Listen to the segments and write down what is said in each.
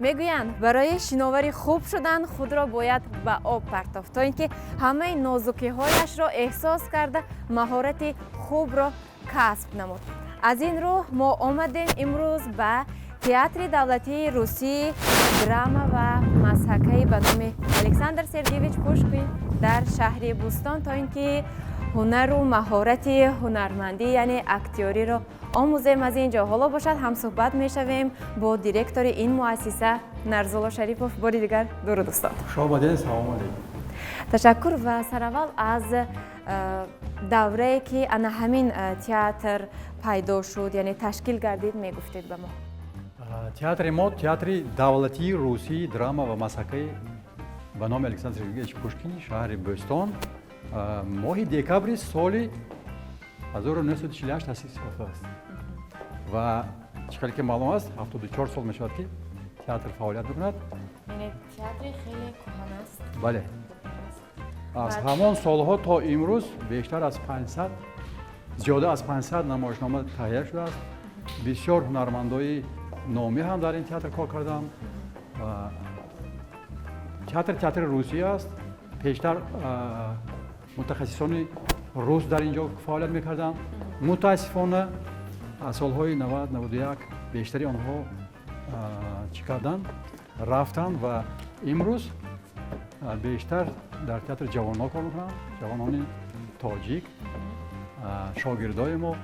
Мегӯянд, барои шиновари хуб шудан худро бояд ба об партофт, то ин ки ҳамаи нозукиҳояшро эҳсос карда, маҳорати хубро касб намуд. Аз ин рӯ мо омадем имрӯз ба Театри давлатии русии драма ва мазҳакаи ба номи Александр Сергеевич Пушкин дар шаҳри Бӯстон, то ин ки ҳунару маҳорати ҳунармандӣ, яъне актёриро омӯзем. Аз ин ҷо ҳоло бошад, ҳамсӯҳбат мешавем бо директори ин муассиса Нарзулло Шарипов. Бори дигар дуруд, устод. Хуш омадед, салому алейкум. Ташаккур. Ва сараввал аз даврае, ки ана ҳамин театр пайдо шуд, яъне ташкил гардид, мегуфтед ба мо. Театри мо Театри давлатии русии драма ва мазҳакаи ба номи Александр Сергеевич Пушкини шаҳри Бӯстон моҳи декабри соли 1948 таъсис ёфтааст ва чӣ хеле ки маълум аст, 74 сол мешавад, ки театр фаъолият мекунад. Яъне театри хеле кӯҳан аст. Бале, аз ҳамон солҳо то имрӯз бештар аз 500, зиёда аз 500 намоишнома таҳия шудааст. Бисёр ҳунармандои номӣ ҳам дар ин театр кор карданд. Ва театр театри русӣ аст. Пештар мутахассисони рус дар ин ҷо фаъолият мекарданд. Мутаассифона, аз солҳои 90, 91 бештари онҳо чӣ карданд, рафтанд ва имрӯз бештар дар театр ҷавонҳо кор мекунанд, ҷавонони тоҷик, шогирдои мо.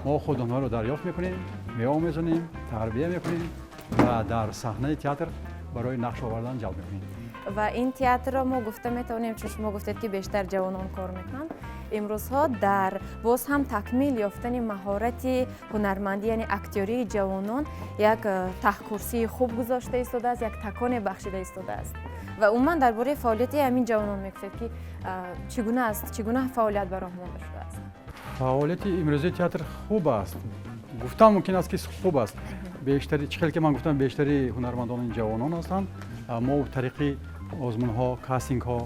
Мо худ онҳоро дарёфт мекунем, меомезонем, тарбия мекунем ва дар саҳнаи театр барои нақш овардан ҷалб мекунем. Ва ин театрро мо гуфта метавонем, чун шумо гуфтед, ки бештар ҷавонон кор мекунанд, имрӯзҳо дар боз ҳам такмил ёфтани маҳорати ҳунармандӣ, яъне актёрии ҷавонон, як таҳкурсии хуб гузошта истодааст, як таконе бахшида истодааст. Ва умуман дар бораи фаъолияти ҳамин ҷавонон мегуфтед, ки чӣ гуна аст, чӣ гуна фаъолият ба роҳ монда шудааст? Фаъолияти имрӯзаи театр хуб аст, гуфтан мумкин аст, ки хуб аст. Бештари, чӣ хеле ки ман гуфтам, бештари ҳунармандони ҷавонон ҳастанд. Мо тариқи озмунҳо, кастингҳо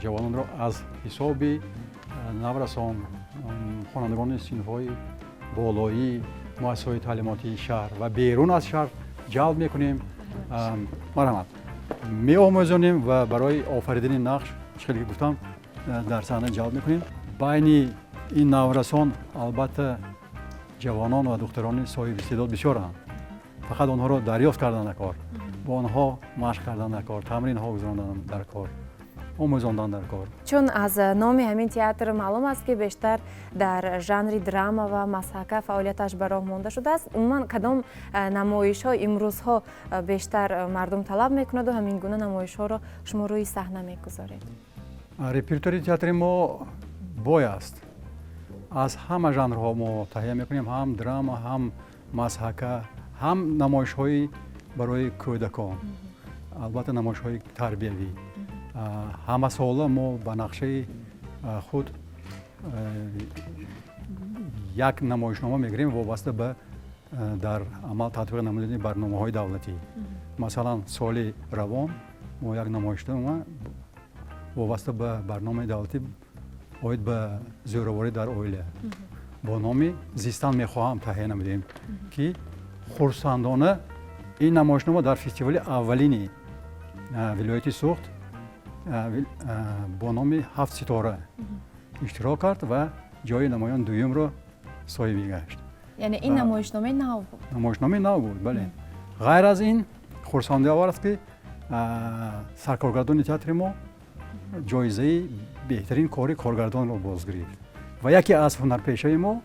ҷавононро аз ҳисоби наврасон, хонандагони синфҳои болоӣ, муассисаҳои таълимотии шаҳр ва берун аз шаҳр ҷалб мекунем, марҳамат, меомӯзонем ва барои офаридани нақш, чӣ хеле ки гуфтам, дар саҳна ҷалб мекунем. Байни ин наврасон, албатта, ҷавонон ва духтарони соҳиби истеъдод бисёранд. Фақат онҳоро дарёфт кардан дар кор, бо онҳо машқ кардан дар кор, тамринҳо гузарондан дар кор, омӯзондан дар кор. Чун аз номи ҳамин театр маълум аст, ки бештар дар жанри драма ва мазҳака фаъолияташ ба роҳ монда шудааст, умуман кадом намоишҳо имрӯзҳо бештар мардум талаб мекунаду ҳамин гуна намоишҳоро шумо рӯи саҳна мегузоред? Репертуари театри мо бой аст. Аз ҳама жанрҳо мо таҳия мекунем: ҳам драма, ҳам мазҳака, ҳам намоишҳои барои кӯдакон, албатта, намоишҳои тарбиявӣ. Ҳамасола мо ба нақшаи худ як намоишнома мегирем, вобаста ба дар амал татбиқ намудани барномаҳои давлатӣ. Масалан, соли равон мо як намоишнома вобаста ба барномаи давлатӣ оид ба зӯроварӣ дар оила бо номи «Зистан мехоҳам» таҳия намудем, ки хурсандона ин намоишнома дар фестивали аввалини вилояти Суғд бо номи «Ҳафт ситора» иштирок кард ва ҷои намоён дуюмро соҳиб гашт. Яъне ин намоишномаи нав буд? Намоишномаи нав буд, бале. Ғайр аз ин, хурсандиовар аст, ки саркоргардони театри мо ҷоизаи беҳтарин кори коргардонро боз гирифт ва яке аз ҳунарпешаи мо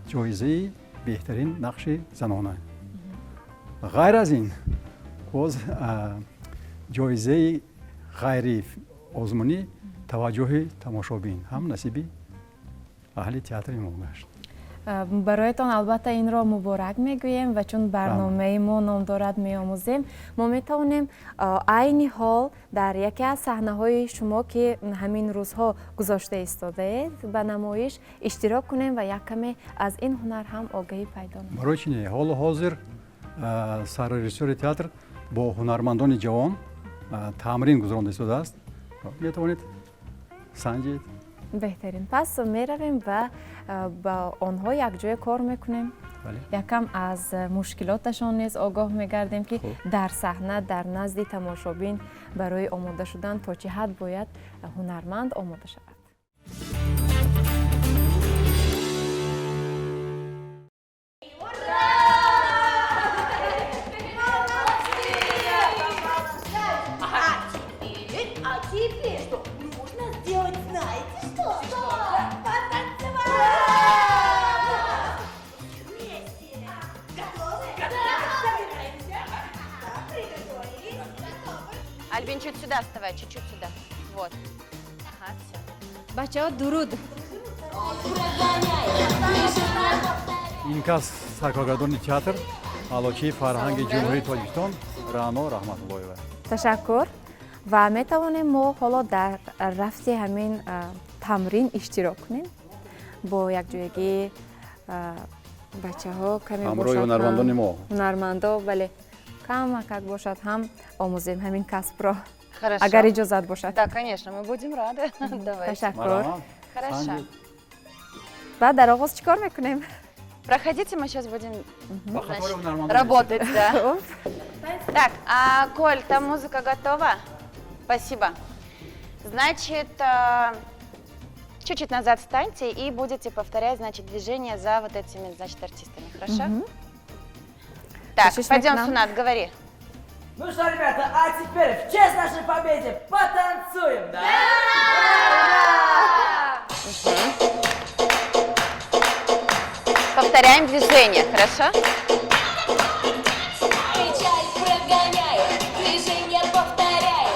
ҷоизаи беҳтарин нақши занона. Ғайр аз ин, боз ҷоизаи ғайри озмунӣ «Таваҷҷӯҳи тамошобин» ҳам насиби аҳли театри мо гашт. Бароятон, албатта, инро муборак мегӯем. Ва чун барномаи мо ном дорад «Меомӯзем», мо метавонем айни ҳол дар яке аз саҳнаҳои шумо, ки ҳамин рӯзҳо гузошта истодаед ба намоиш, иштирок кунем ва як каме аз ин ҳунар ҳам огаҳӣ пайдо намоем? Барои чи не? Ҳоло ҳозир саррежиссёри театр бо ҳунармандони ҷавон тамрин гузаронда истодааст, метавонед санҷед. Беҳтарин. Пас меравем ва ба онҳо якҷоя кор мекунем. Якам аз мушкилоташон низ огоҳ мегардем, ки дар саҳна, дар назди тамошобин барои омода шудан то чӣ ҳад бояд ҳунарманд омода шавад. А теперь что? Нужно сделать, знаете что? Что? Потанцевать! Вместе! Готовы? Да! Собираемся! Приготовились? Готовы? Альбин, чуть сюда вставай, чуть-чуть сюда. Вот. Ага, все. Бачаҳо, дуруд! Ин кас саркоргардони театр, аълочии фарҳанги Ҷумҳурии Тоҷикистон Раъно Раҳматуллоева. Ташаккур. Ва метавонем мо ҳоло дар рафти ҳамин тамрин иштирок кунем бо якҷоягии бачаҳо каме ҳамроҳи бошад ҳунармандони ҳам мо. Ҳунармандо, бале, камакак бошад ҳам омӯзем ҳамин касбро. Хорошо. Агар иҷозат бошад. Да, конечно, мы будем рады. Давайте. Ташаккур. Марҳамат. Хорошо. Санҷид. Баъд дар оғоз чӣ кор мекунем? Проходите, мы сейчас будем, Ба қатори значит, ҳунармандон. Работать, да. Хуб. Так, а, Коль, там музыка готова? Спасибо. Значит, чуть-чуть назад встаньте и будете повторять, значит, движения за вот этими, значит, артистами. Хорошо? Так, Кашиш пойдем, мекунам. Сунат, говори. Ну что, ребята, а теперь в честь нашей победы потанцуем, да? Мгм. Повторяем движение, хорошо? Печаль прогоняй, движение повторяй.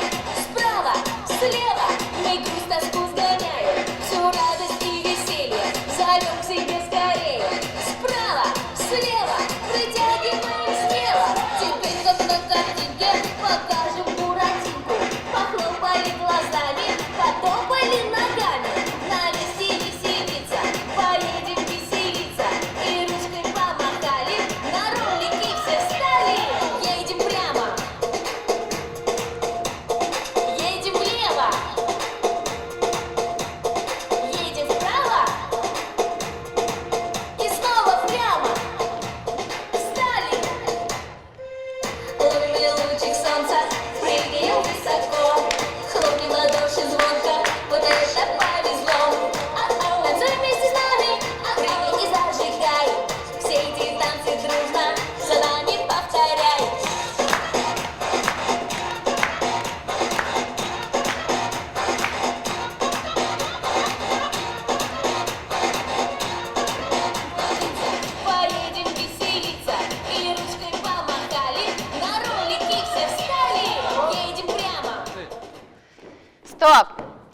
Справа, слева, мы грусть, тоску сгоняем. Всю радость и веселье зовем к себе скорее. Справа, слева, притягиваем смело. Теперь как на картинке покажем буратинку. Похлопали глазами, потопали ногами. На месте веселиться, поедем веселиться. И ручкой помахали, на ролики все встали. Едем прямо, едем влево, едем вправо и снова прямо. Встали. Ловим лучик солнца, прыгаем высоко. Хлопнем в ладоши звонко, вот это повезло. Танцуй вместе с нами, прыгай и зажигай. Все эти танцы дружно за нами повторяй. Поедем веселиться, и ручкой помахали, на ролики все встали, едем прямо. Стоп!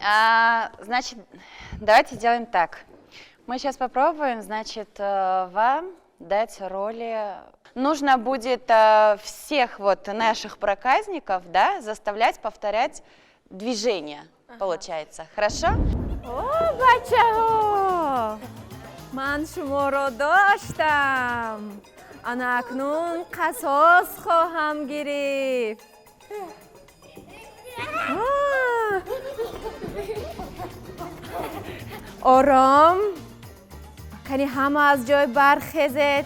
А, значит, давайте сделаем так. Мы сейчас попробуем, значит, вам дать роли. Нужно будет всех вот наших проказников, да, заставлять повторять движения, получается. Хорошо? О, бачаҳо, ман шуморо доштам. Ана акнун қасос хоҳам гирифт. А! Ором, кани ҳама аз ҷой бархезед,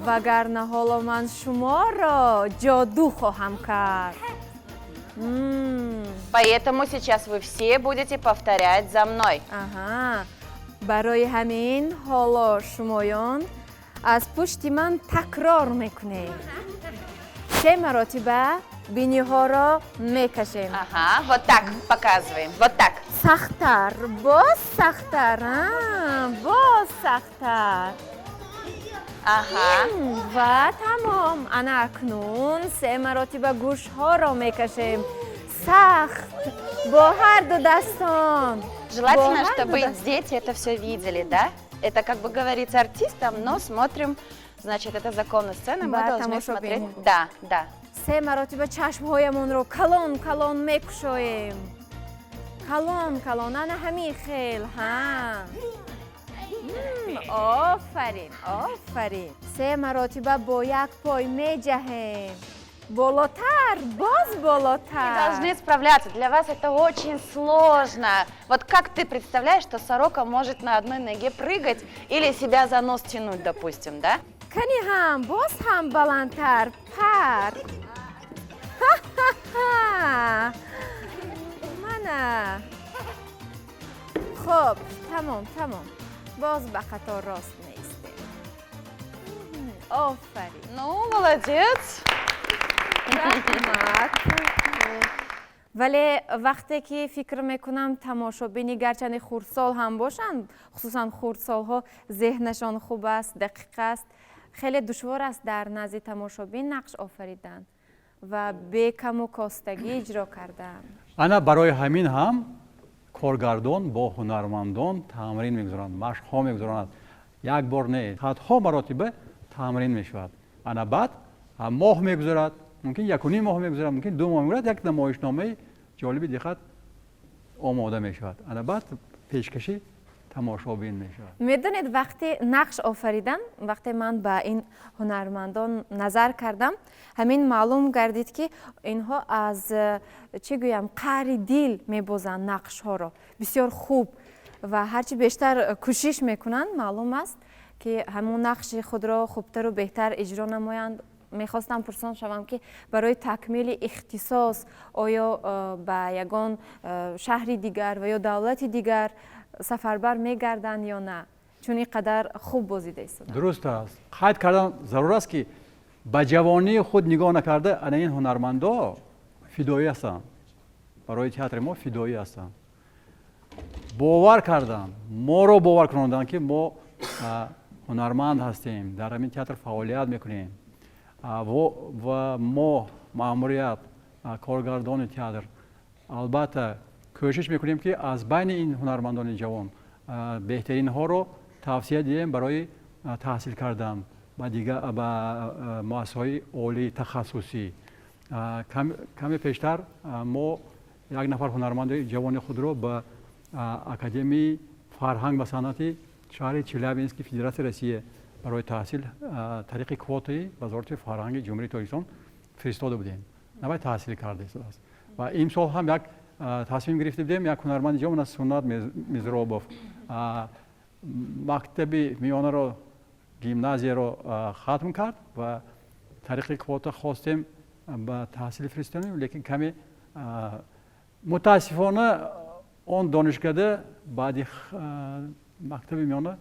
вагарна ҳоло ман шуморо ҷоду хоҳам кард. Поэтому сейчас вы все будете повторять за мной. Аҳа, барои ҳамин ҳоло шумоён аз пушти ман такрор мекунед. Се маротиба биниҳоро мекашем. Ага, вот так показываем, вот так. Сахттар, боз сахттар, а, боз сахттар. Ага. Ва тамом. Ана акнун се маротиба гӯшҳоро мекашем, сахт, бо ҳар ду дастон. Желательно, Бо ҳар ду чтобы даст. Дети это все видели, да? Это как бы говорится артистам, но смотрим, значит, это законная сцена, мы Ба должны тамошобин. Смотреть. Да. Се маротиба чашмҳоямонро калон калон мекушоем, калон калон, ана ҳамин хел, ҳа. Офарин, офарин. Се маротиба бо як пой меҷаҳем. Болотар, боз болотар. Вы должны справляться. Для вас это очень сложно. Вот как ты представляешь, что сорока может на одной ноге прыгать или себя за нос тянуть, допустим, да? Кани ҳам, боз ҳам баландтар, пар. Ха-ха-ха. Мана. Хуб, тамом, тамом. Боз ба қатор рост меистем. Офарин. Ну, молодец. Раҳмат. Вале вақте ки фикр мекунам, тамошобини гарчанде хурдсол ҳам бошанд, хусусан хурдсолҳо зеҳнашон хуб аст, дақиқ аст, хеле душвор аст дар назди тамошобин нақш офаридан ва бекаму костагӣ иҷро кардан. Ана барои ҳамин ҳам коргардон бо ҳунармандон тамрин мегузаронад, машқҳо мегузаронад. Як бор не, садҳо маротиба тамрин мешавад. Ана баъд моҳ мегузарад, мумкин 1.5 моҳ мегузарад, мумкин 2 моҳ мегузарад, як намоишномаи ҷолиби диққат омода мешавад. Ана баъд пешкаши тамошобин мешавад. Медонед, вақте нақш офаридан, вақте ман ба ин ҳунармандон назар кардам, ҳамин маълум гардид, ки инҳо аз, чӣ гӯям, қаъри дил мебозанд нақшҳоро бисёр хуб ва ҳарчи бештар кӯшиш мекунанд, маълум аст, ки ҳамон нақши худро хубтару беҳтар иҷро намоянд. Мехостам пурсон шавам, ки барои такмили ихтисос оё ба ягон шаҳри дигар ва ё давлати дигар сафарбар мегарданд ё на, чун ин қадар хуб бозида истоданд. Дуруст аст. Қайд кардан зарур аст, ки ба ҷавонии худ нигоҳ накарда, ана ин ҳунармандо фидоӣ ҳастанд, барои театри мо фидоӣ ҳастанд. Бовар карданд, моро бовар кунонданд, ки мо ҳунарманд ҳастем, дар ҳамин театр фаъолият мекунем. Ва мо, маъмурият, коргардони театр, албатта кӯшиш мекунем, ки аз байни ин ҳунармандони ҷавон беҳтаринҳоро тавсия диҳем барои таҳсил кардан ба ба муассисаҳои олии тахассусӣ. Каме пештар мо як нафар ҳунарманди ҷавони худро ба Академияи фарҳанг ва санъати шаҳри Челябински Федератсияи Россия барои таҳсил тариқи квотаи Вазорати фарҳанги Ҷумҳурии Тоҷикистон фиристода будем. Навай таҳсил карда истодааст. Ва имсол ҳам як тасмим гирифта будем, як ҳунарманди ҷавон аз Суннат Мизробов мактаби миёнаро, гимназияро хатм кард ва тариқи квота хостем ба таҳсил фиристонем, лекин каме мутаассифона он донишкада баъди мактаби миёна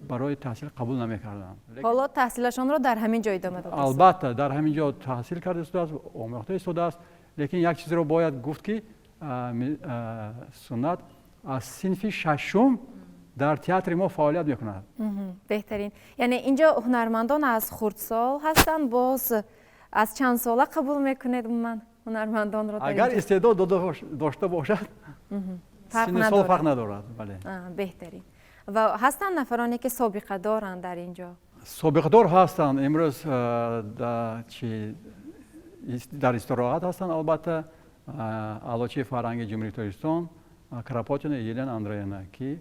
барои таҳсил қабул намекарданд. Ҳоло таҳсилашонро дар ҳамин ҷо идома додааст? Албатта, дар ҳамин ҷо таҳсил карда истодааст, омӯхта истодааст. Лекин як чизро бояд гуфт, ки Суннат аз синфи шашум дар театри мо фаъолият мекунад. Беҳтарин. Яъне инҷо ҳунармандон аз хурдсол ҳастанд. Боз аз чанд сола қабул мекунед умуман ҳунармандонро? Агар истеъдод дошта бошад, синну сол фарқ надорад, бале. Беҳтарин. Ва ҳастанд нафароне, ки собиқа доранд дар ин ҷо? Собиқадор ҳастанд. Имрӯз чи дар истироҳат ҳастанд, албатта, аълочии фарҳанги Ҷумҳурии Тоҷикистон Карапотина Елена Андреевна, ки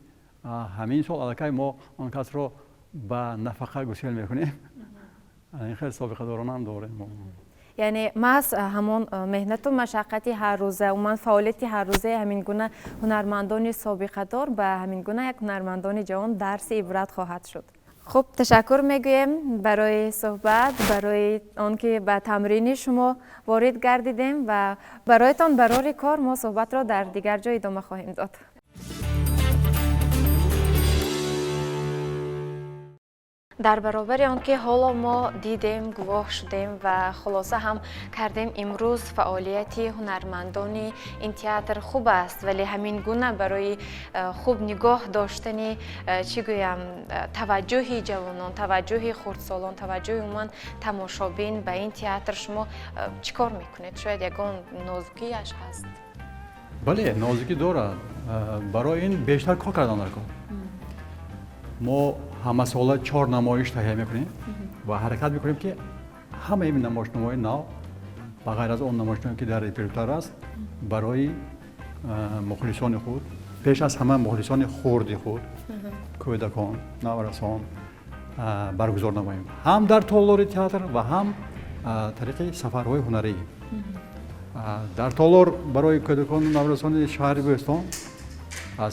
ҳамин сол аллакай мо он касро ба нафақа гусел мекунем. Ин хел собиқадоронам дорем. Яъне маҳз ҳамон меҳнату машаққати ҳаррӯза, умуман фаъолияти ҳаррӯзаи ҳамин гуна ҳунармандони собиқадор ба ҳамин гуна як ҳунармандони ҷавон дарси ибрат хоҳад шуд. Хуб, ташаккур мегӯем барои суҳбат, барои он ки ба тамрини шумо ворид гардидем, ва бароятон барори кор. Мо суҳбатро дар дигар ҷо идома хоҳем дод. Дар баробари он ки ҳоло мо дидем, гувоҳ шудем ва хулоса ҳам кардем, имрӯз фаъолияти ҳунармандони ин театр хуб аст, вале ҳамин гуна барои хуб нигоҳ доштани, чӣ гӯям, таваҷҷӯҳи ҷавонон, таваҷҷӯҳи хурдсолон, таваҷҷӯҳи умуман тамошобин ба ин театр шумо чӣ кор мекунед? Шояд ягон нозукияш ҳаст? Бале, нозукӣ дорад. Барои ин бештар кор кардан дар кор. Мо ҳамасола чор намоиш таҳия мекунем ва ҳаракат мекунем, ки ҳамаи ин намоишномаҳои нав, ба ғайр аз он намоишноме, ки дар репертуар аст, барои мухлисони худ, пеш аз ҳама мухлисони хурди худ, кӯдакон, наврасон, баргузор намоем, ҳам дар толори театр ва ҳам Тариқи сафарҳои ҳунарӣ дар толор барои кӯдакону наврасони шаҳри Бӯстон,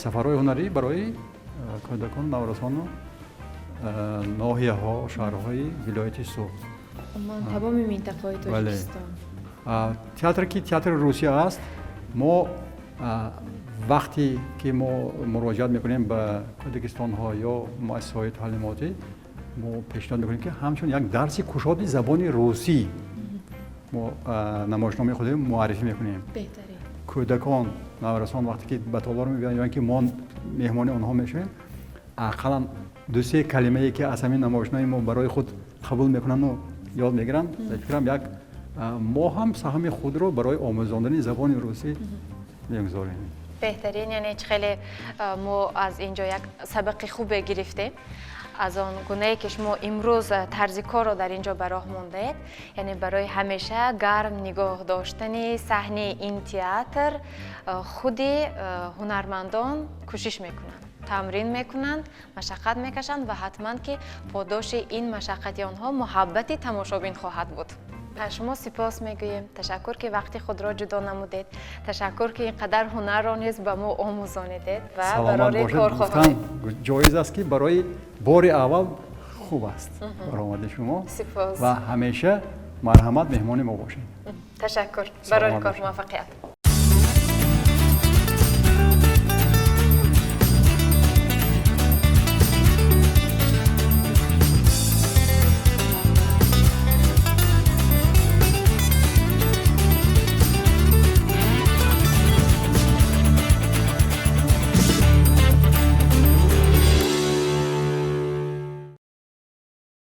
сафарҳои ҳунарӣ барои кӯдакону наврасону ноҳияҳо, шаҳрҳои вилояти Суғд. Умуман, тамоми минтақаҳои Тоҷикистон. Театр ки театри Русия аст, мо вақте ки мо муроҷиат мекунем ба кӯдакистонҳо ё муассисаҳои таълимотӣ, мо пешниҳод мекунем, ки ҳамчун як дарси кушоди забони русӣ мо намоишномаи худро муаррифӣ мекунем. Кӯдакон, наврасон вақте ки ба толор мебиёянд ё ин ки мо меҳмони онҳо мешавем, ақаллан дусе калимае ки аз ҳамин намоишномаи мо барои худ қабул мекунанду ёд мегиранд, ба фикрам, як мо ҳам саҳми худро барои омӯзондани забони русӣ мегузорем. Беҳтарин. Яъне чӣ хеле мо аз ин ҷо як сабақи хубе гирифтем аз он гунае ки шумо имрӯз тарзи корро дар ин ҷо ба роҳ мондаед, яъне барои ҳамеша гарм нигоҳ доштани саҳни ин театр худи ҳунармандон кӯшиш мекунанд, тамрин мекунанд, машаққат мекашанд ва ҳатман ки подоши ин машаққати онҳо муҳаббати тамошобин хоҳад буд. Аз шумо сипос мегӯем. Ташаккур, ки вақти худро ҷудо намудед. Ташаккур, ки ин қадар ҳунарро низ ба мо омӯзонидед ва барори кор хоҳед. Ҷоиз аст, ки барои бори аввал хуб аст баромади шумо. Сипос. Ва ҳамеша марҳамат, меҳмони мо бошед. Ташаккур. Барори кор муваффақият.